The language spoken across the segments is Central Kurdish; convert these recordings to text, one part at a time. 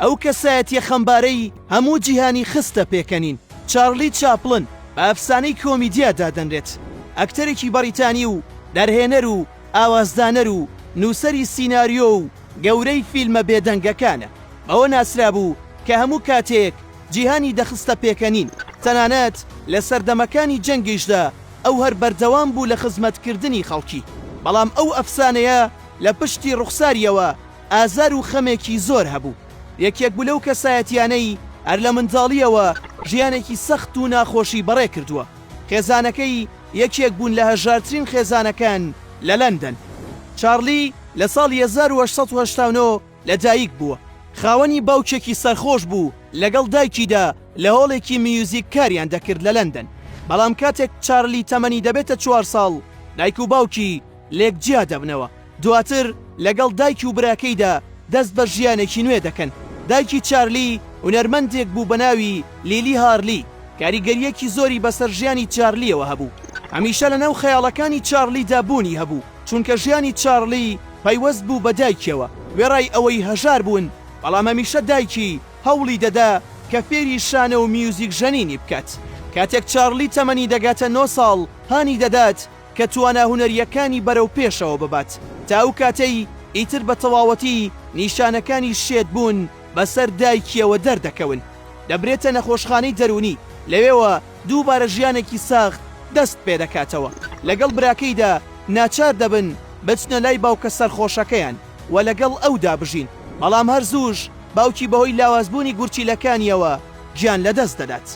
ئەو کەسایەتیە خەمبارەی هەموو جیهانی خستە پێکەنین، چارلی چاپڵن بە ئەفسانەی کۆمیدیا دادەنرێت. ئەکتەرێکی بەڕیتانی و دەرهێنەر و ئاوازدانەر و نووسەری سیناریۆ و گەورەی فیلمە بێدەنگەکانە. بەوە ناسرابوو کە هەموو کاتێک جیهانی دەخستە پێکەنین، تەنانەت لە سەردەمەکانی جەنگیشدا ئەو هەر بەردەوام بوو لە خزمەتکردنی خەڵکی. بەڵام ئەو ئەفسانەیە لە پشتی ڕوخساریەوە ئازار و خەمێکی زۆر هەبوو. یەکێک بوو لەو کەسایەتیانەی هەر لە منداڵییەوە ژیانێکی سەخت و ناخۆشی بەڕێکردووە. خێزانەکەی یەکێک بوون لە هەژارترین خێزانەکان لە لەندەن. چارلی لە ساڵی 1889 لە دایک بووە. خاوەنی باوکێکی سەرخۆش بوو، لەگەڵ دایکیدا لە هۆڵێکی میوزیک کاریان دەکرد لە لەندەن. بەڵام کاتێک چارلی تەمەنی دەبێتە چوار ساڵ، دایک و باوکی لێک جیا دەبنەوە. دواتر لەگەڵ دایکی و براکەیدا دەست بە ژیانێکی نوێ دەکەن. دایکی چارلی هونەرمەندێک بوو بە ناوی لیلی هارلی، کاریگەرییەکی زۆری بەسەر ژیانی چارلییەوە هەبوو. هەمیشە لەناو خەیاڵەکانی چارلیدا بوونی هەبوو، چونکە ژیانی چارلی پەیوەست بوو بە دایکیەوە، وێڕای ئەوەی هەژار بوون، بەڵام هەمیشە دایکی هەوڵی دەدا کە فێری شانۆ و میوزیک ژەنینی بکات. کاتێک چارلی تەمەنی دەگاتە نۆ ساڵ، هانی دەدات کە توانا هونەرییەکانی بەرەو پێشەوە ببات، تا ئەو کاتەی ئیتر بە تەواوەتی نیشانەکانی شێت بوون بەسەر دایکیەوە دەردەکەون. دەبرێتە نەخۆشخانەی دەروونی، لەوێوە دووبارە ژیانێکی سەخت دەست پێدەکاتەوە. لەگەڵ براکەیدا ناچار دەبن بچنە لای باوکە سەرخۆشەکەیان و لەگەڵ ئەودا بژین، بەڵام هەر زووش باوکی بەهۆی لاوازبوونی گورچیلەکانیەوە گیان لەدەست دەدات.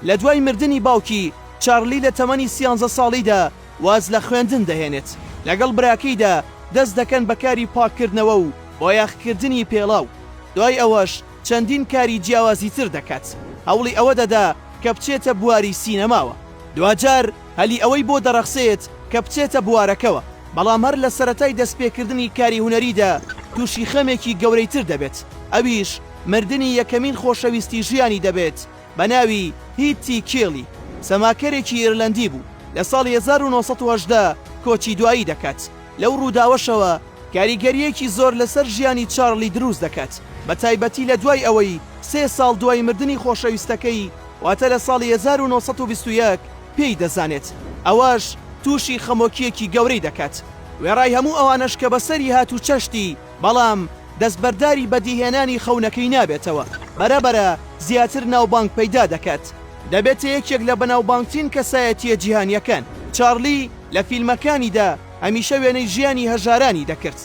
لە دوای مردنی باوکی، چارلی لە تەمەنی سیانزە ساڵیدا واز لە خوێندن دەهێنێت. لەگەڵ براکەیدا دەست دەکەن بە کاری پاککردنەوە و بۆیاخکردنی پێڵاو. دوای ئەوەش چەندین کاری جیاوازی تر دەکات. هەوڵی ئەوە دەدا کە بچێتە بواری سینەماوە. دواجار هەلی ئەوەی بۆ دەڕەخسێت کە بچێتە بوارەکەوە، بەڵام هەر لە سەرەتای دەستپێکردنی کاری هونەریدا تووشی خەمێکی گەورەی تر دەبێت، ئەویش مردنی یەکەمین خۆشەویستی ژیانی دەبێت بە ناوی هیتی کێلی، سەماکەرێکی ئیرلەندی بوو، لە ساڵی 1918 کۆچی دوایی دەکات. لەو ڕووداوەشەوە کاریگەرییەکی زۆر لەسەر ژیانی چارلی دروست دەکات، بە تایبەتی لە دوای ئەوەی سێ ساڵ دوای مردنی خۆشەویستەکەی، واتە لە ساڵی 1921 پێی دەزانێت، ئەوەش تووشی خەمۆکییەکی گەورەی دەکات. وێڕای هەموو ئەوانەش کە بەسەری هات و چەشتی، بەڵام دەستبەرداری بەدیهێنانی خەونەکەی نابێتەوە، بەرە بەرە زیاتر ناوبانگ پەیدا دەکات، دەبێتە یەکێک لە بەناوبانگترین کەسایەتییە جیهانییەکان. چارلی لە فیلمەکانیدا هەمیشە وێنەی ژیانی هەژارانی دەکرد.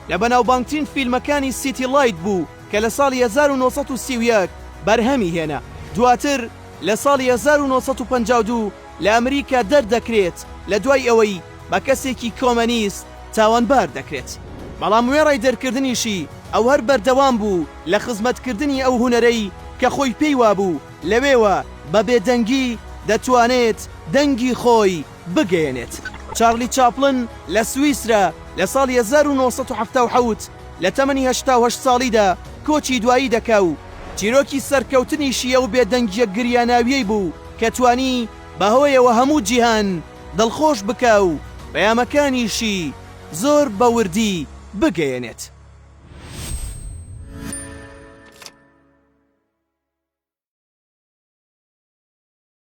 لە بەناوبانگترین فیلمەکانی سیتی لایت بوو کە لە ساڵی 1931 بەرهەمی هێنا. دواتر لە ساڵی 1952 لە ئەمریکا دەردەکرێت لە دوای ئەوەی بە کەسێکی کۆمەنیست تاوانبار دەکرێت. بەڵام وێڕای دەرکردنیشی ئەو هەر بەردەوام بوو لە خزمەتکردنی ئەو هونەرەی کە خۆی پێی وابوو لەوێوە بە بێدەنگی دەتوانێت دەنگی خۆی بگەیەنێت. چارلی چاپڵن لە سویسرا لە ساڵی 1977 لە تەمەنی 88 ساڵیدا کۆچی دوایی دەکا و چیرۆکی سەرکەوتنیشی ئەو بێدەنگییە گریاناوییەی بوو کە توانی بەهۆیەوە هەموو جیهان دڵخۆش بکا و پەیامەکانیشی زۆر بە وردی بگەیەنێت.